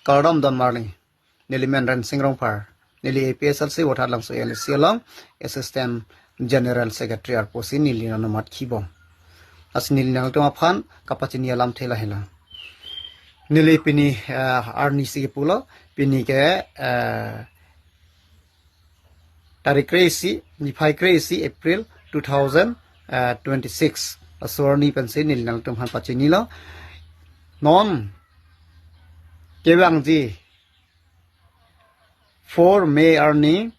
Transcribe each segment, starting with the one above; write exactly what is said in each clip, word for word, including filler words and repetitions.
Kardom don marli. Neli men Rensing Rongphar. Neli A P H L C Vothatlangso A L A C along Assistant General Secretary arpu si neli nangmat khibom. Lasi neli nangtum aphan kapachini alamthe lahelo. Neli pini, eh, arni si pulo, pini ke, eh, tarik kre-isi, niphai kre-isi April two thousand twenty-six. Laso arni pensi neli nangtum aphan pachinilo. Non kevangji four May arni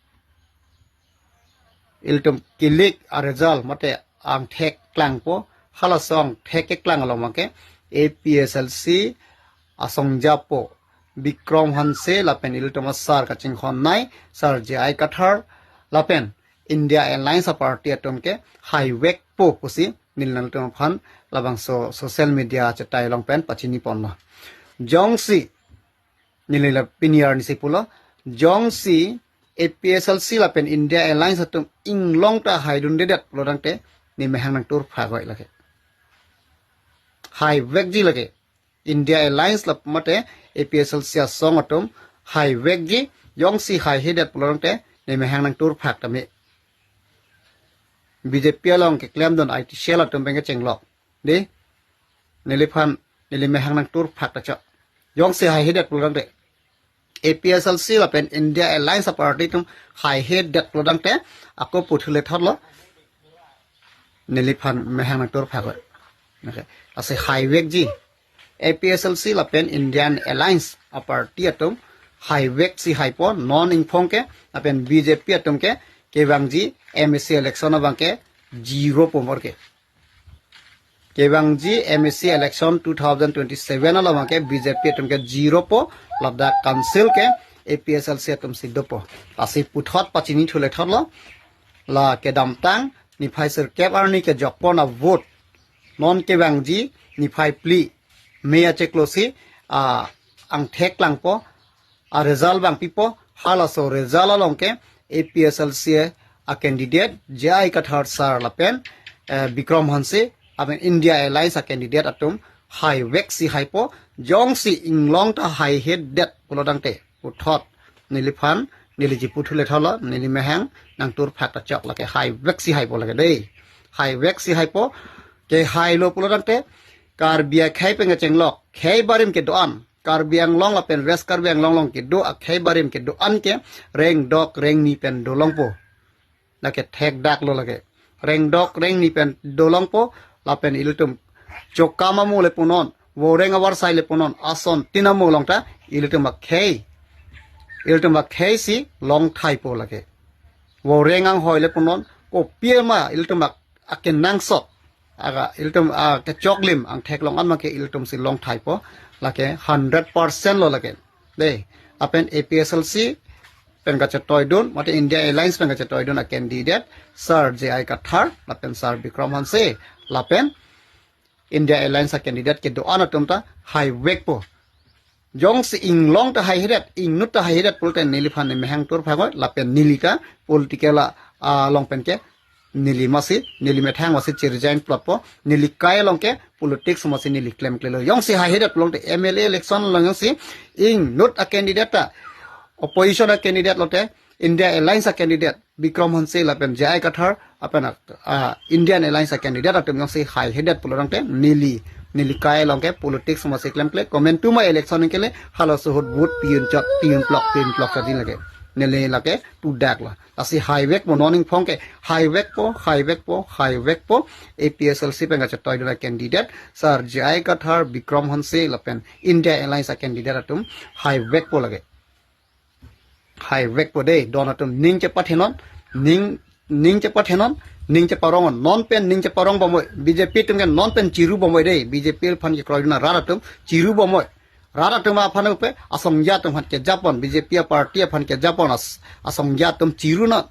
ilitum kilik a-result mate angthek klangpo, halaso angthek keklang along abangke A P H L C asongja apo Bikram Hanse lapen ilitum asar kachinghon nei Sir J I Kathar lapen India Alliance a-party atum ke haivekpo pusi neli nangtum aphan labangso social media chetai along pen pachiniponlo. Jongsi neli la pini arni si pulo, jongsi A P H L C lapen India Alliance atum inglong ta haidundedet pulo tangte, ne mehang nangtur phak oi lake. Haivekji lake. India Alliance lap mate A P H L C asong atum haivekji, jongsi haihedet pulo tangte, ne mehang nangtur phak tame. B J P along keklemdun I T cell atum pen kechenglok. Dei, neliphan, neli mehang nangtur phak ta chok. Jongsi haihedet pulo tangte, A P H L C lapen India Alliance a-party atum haihedet pulo tangte, ako puthule thotlo. Neliphan mehang nangtur phak oi. Okay. Lasi haivekji. A P H L C lapen Indian Alliance a-party atum haiveksi haipo, non ingphong ke, lapen B J P atum ke, kevangji M A C election abangke zero po mor ke. Kevangji M A C election two thousand twenty-seven along abangke B J P atum ke zero po, ladak council ke A P H L C atum si dopo. Lasi puthot pachinithule thotlo, la kedamtang niphai sirkep arni kejokpon a-vote. Non kevangji niphai phli May achiklo si, ah, angthek klangpo, a-result abang pipo, halaso result along ke A P H L C a-candidate J I Kathar sir lapen, eh, Bikram Hanse, lapen India Alliance a-candidate atum haiveksi haipo, jongsi inglong ta haihedet pulo tangte, puthot neliphan, neli chiputhule thotlo, neli mehang nangtur phak ta chok lake, haiveksi haipo lake dei. Haiveksi haipo, kehailo pulo tangte, Karbi akhei pen kechenglok, khei barim kedo-an, Karbi Anglong lapen West Karbi Anglong along kedo akhei barim kedo-an ke rengdok rengni pen dolongpo. Lake thekdaklo lake. Rengdok rengni pen dolongpo, lapen ilitum chokam amo le punon, voreng avarsai le punon, asontin amo along ta ilitum akhei, ilitum akhei si longthaipo lake. Voreng anghoi le punon, kopi ma ilitum ak-, akenangsot, aga ilitum akechoklim angthek along an abangke ilitum si longthaipo, lake hundred percent lo lake. Dei, lapen A P H L C pen kachetoidun, mate India Alliance pen kachetoidun a-candidate, Sir J I Kathar, lapen Sir Bikram Hanse, lapen India Alliance a-candidate kedo-an atum ta haivekpo. Jongsi inglong ta haihedet, ingnut ta haihedet pulote neliphan ne mehang tur phak oi, lapen neli ta political a, along pen ke neli masi, neli methang masi chi-resign plotpo, neli kai along ke politics masi neli klemklelo. Jongsi haihedet pulote M L A election along jongsi ingnut a-candidate ta, opposition a-candidate lote, India Alliance a-candidate, Bikram Hanse lapen J I Kathar, lapen, ah, Indian Alliance a-candidate atum jongsi haihedet pulo tangte, neli, neli kai along ke politics masi klemkle, komantu ma election kele, halaso ahut vote pi-un chot, pi-un plok, pi-un plok chot dei lake. Neli lake, thudaklo. Lasi haivekpo, non ingphong ke, haivekpo, haivekpo, haivekpo, A P H L C pen kachetoidun a-candidate, Sir J I Kathar, Bikram Hanse, lapen India Alliance a-candidate atum, haivekpo lake. Haivekpo dei, don atum ning chepathenon, ning, ning chepathenon, ning cheparong, non pen ning cheparong bomoi, B J P atum ke non pen chiru bomoi dei, B J P aphan kekroidun arat atum chiru bomoi. Rat atum aphan upe, asongja atum aphan kejapon, B J P a-party aphan kejapon, as-, asongja atum chirunon,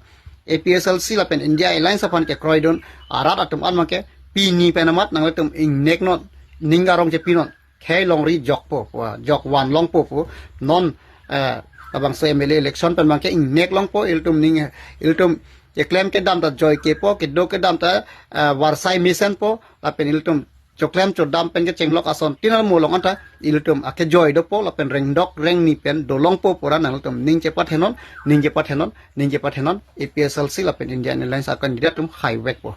A P H L C lapen India Alliance aphan kekroidun arat atum an abangke, pini pen amat nanglitum ingneknon, ning arong chepinon. Khei longri jokpo, wa, jok vanlongpo pu, non, eh, labangso M L A election pen abangke ingnek longpo, ilitum ning, ilitum keklem kedam ta joike po, kedo kedam ta, eh, varsai mesenpo, lapen ilitum choklem chodam pen kechenglok ason tin along anta ilitum akejoi dopo lapen rengdok rengni pen dolongpo pura nangtum ning chepathenon, ning chepathenon, ning chepathenon, A P H L C lapen India Alliance a-candidate atum haivekpo.